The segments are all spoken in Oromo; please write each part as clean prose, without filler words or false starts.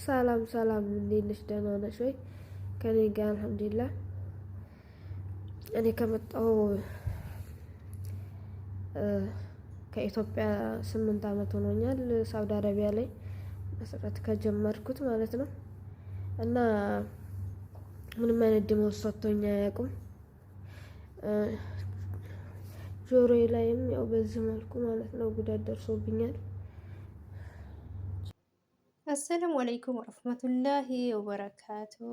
ሰላም ሰላም፣ እንዴት ነሽ? ደህና ነሽ ወይ? ከኔ ጋር አልሐምዱሊላህ። እኔ ከመጣሁ ከኢትዮጵያ 8 አመት ሆኖኛል። ሳውዲ አረቢያ ላይ መስራት ከጀመርኩት ማለት ነው። እና ምንም አይነት ደመወዝ ሰጥቶኝ አያውቁም። ጆሮዬ ላይም ያው በዚህ መልኩ ማለት ነው ጉዳት ደርሶብኛል። Assalaamu alaikum warahmatullaahi wabarakaatu.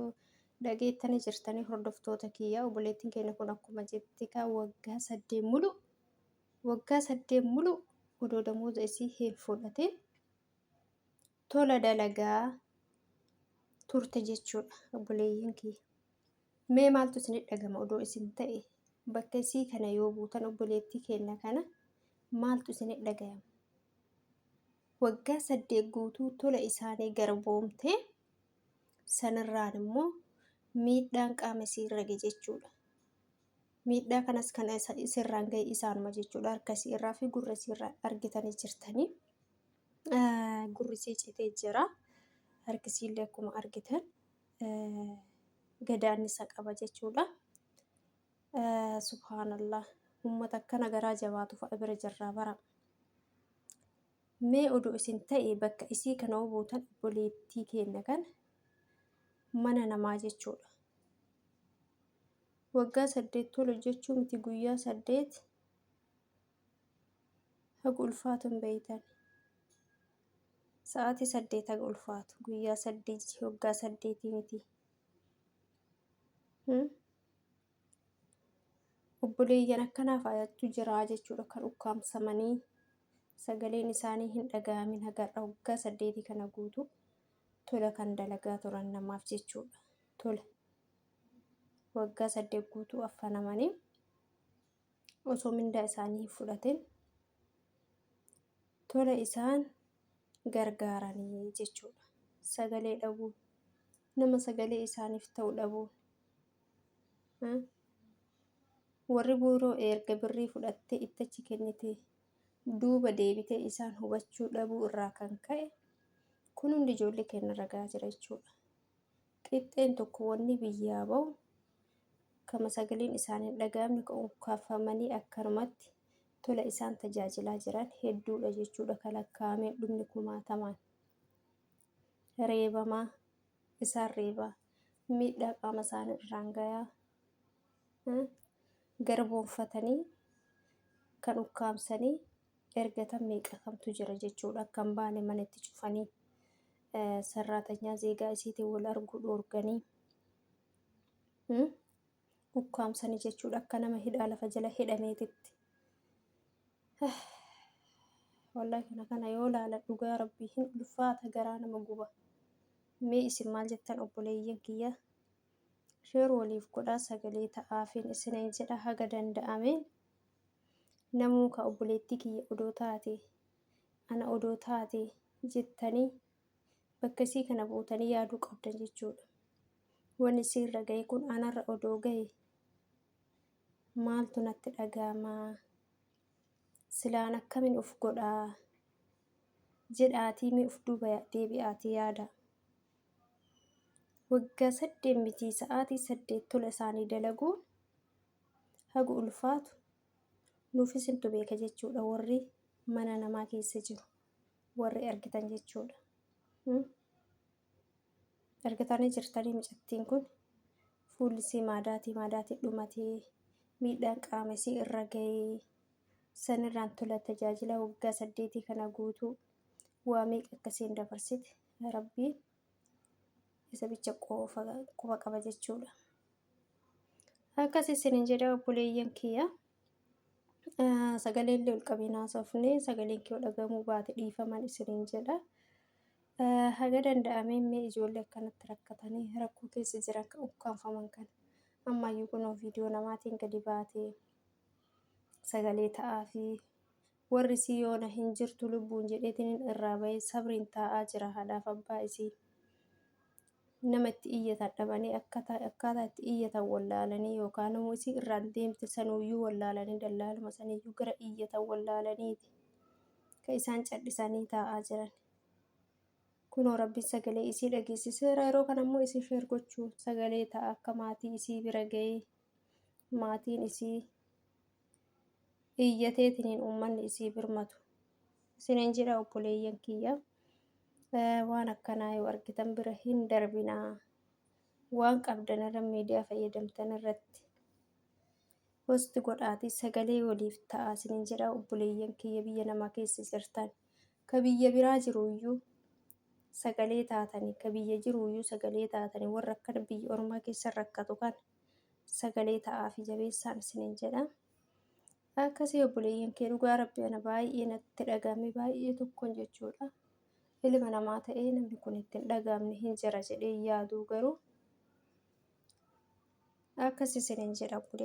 Dhageettanii jirtanii hordoftoota kiyyaa, obboleettiin keenya kun akkuma jette kaa waggaa 8 mulu, waggaa 8 mulu odoo damooza isii hin fudhatin tola dalagaa turte jechuudha obboleeyyiin kiyya. Mee maaltu isin dhagama odoo isin ta'e, bakka isii kana yoo buutan, obboleettii keenya kana maaltu isin dhagayama? Waggaa 8 guutuu tola isaanii garboomtee, sanirraan immoo miidhaan qaama isii irra gahe jechuudha. Miidhaa kanas kan isirraan gahe isaanuma jechuudha. Harka isii irraa fi gurra isii irraa argitanii jirtanii. Gurri isii citee jira. Harki isiillee akkuma argitan gadaannisa qaba jechuudha. Subhaanallah. Uummata akkana garaa jabaatu fa'a bira jirraa bara. Mee odoo isin ta'e, bakka isii kana buutan, obboleettii keenya kana mana namaa jechuudha. Waggaa 8 tola hojjechuu miti, guyyaa 8 haga ulfaatu hin beeytan. Sa'aatii 8 haga ulfaatu, guyyaa 8, waggaa 8 miti. Obboleeyyan akkanaa fa'aatu jira jechuudha, kan ukkaamsamanii sagaleen isaanii hin dhaga'amin hagarra waggaa 8 kana guutuu tola kan dalagaa turan namaaf jechuudha. Tola waggaa 8 guutuu affanamanii osoo mindaa isaanii hin fudhatin tola isaan gargaaranii jechuudha. Sagalee dhabuu, nama sagalee isaaniif ta'u dhabuu. Warri buuroo erga birrii fudhattee itti achi kennite duuba deebitee isaan hubachuu dhabuu irraa kan ka'e kun hundi ijoollee keenya ragaa jira jechuudha. Qixxeen tokko wanni biyyaa bahu kama sagaleen isaanii hin dhaga'amne, kan ukkaafamanii akkanumatti tola isaan tajaajilaa jiran hedduudha jechuudha. Kan lakkaa'amee dhumni kumaatamaan reebamaa, isaan reebaa, miidhaa qaama isaanii irraan gayaa, garboonfatanii kan ukkaamsanii ergatan meeqa kamtu jira jechuudha. Akka hin baane mana itti cufanii, sarraatanyaa zeegaa isiitiin wal arguu dhoorganii, ukkaamsanii jechuudha, akka nama hidhaa lafa jala hidhameetitti. Wallahi kana kana yoo laala, dhugaa rabbii hin ulfaata, garaa nama guba. Mee isin maal jettan, obboleeyyan kiyya? Share waliif godhaa, sagalee ta'aafiin isiniin jedha. Haga danda'ameen namuu ka obboleettii kiyya odoo taate, ana odoo taate jettanii bakka isii kana buutanii yaaduu qabdan jechuudha. Wanni isiirra gahe kun anarra odoo gahe maaltu natti dhaga'amaa? Silaan akkamin uf godhaa? Jedhaatii mee uf duuba deebi'aatii yaada. Waggaa 8 miti, sa'aatii 8 tola isaanii dalaguun haga ulfaatu nuuf isintu beeka jechuudha, warri mana namaa keessa jiru warri argitan jechuudha. Argitanii jirtanii, mucattiin kun fuulli isii maadaatii maadaatii dhumatee, miidhaan qaama isii irra gahee, sanirraan tola tajaajila waggaa 8 kana guutuu waa meeqa akkasiin dabarsite rabbiin isa bicha qofa quba qaba jechuudha. Akkas isinin jedha, obboleeyyan kiyya. Sagalee illee ol qabeen haasofne, sagaleen kiyya dhagamuu baate dhiifaman isinin jedha. Haga danda'ameen mee ijoollee akkanatti rakkatanii rakkoo keessa jiran, kan ukkaanfaman kana, ammayyuu kunoo viidiyoo namaatiin gadi baatee sagalee ta'aa fi warri isii yoona hin jirtu lubbuun jedheetiin irraa bahee sabriin taa'aa jira. Haadhaaf abbaa isii nama itti iyyatan dhabanii, akkaataa itti iyyatan wallaalanii, yookaan immoo isii irraan deemte sanuuyyuu wallaalanii, dallaaluma saniyyuu gara iyyatan wallaalaniiti kan isaan callisanii taa'aa jiran. Kunoo Rabbiin sagalee isii dhageessiseera. Yeroo kana immoo isii sheer gochuun sagalee ta'a akka maatii isii bira ga'ee maatiin isii iyyateetiniin uummanni isii birmatu. Isiniin jedha obboleeyyan kiyya. Waan akkanaa yoo argitan bira hin darbinaa. Waan qabdan irra miidiyaa fayyadamtan irratti post godhaatii sagalee waliif ta'a isiniin jedha obboleeyyan kiyya biyya namaa keessa jirtan. Ka biyya biraa jiruyyuu sagalee taatanii ka biyya jiruyyuu sagalee taatanii warra akkana biyya ormaa keessa rakkatu kana sagalee ta'aafi jabeessaan isiniin jedha. Akkasii obboleeyyan kee dhugaa rabbi ana baay'ee natti dhagahame baay'ee tokkoon jechuudha. Ilma namaa ta'ee namni kun itti hin dhagahamne hin jira jedhee yaaduu garuu akkas isiniin jedha obboleeyyan.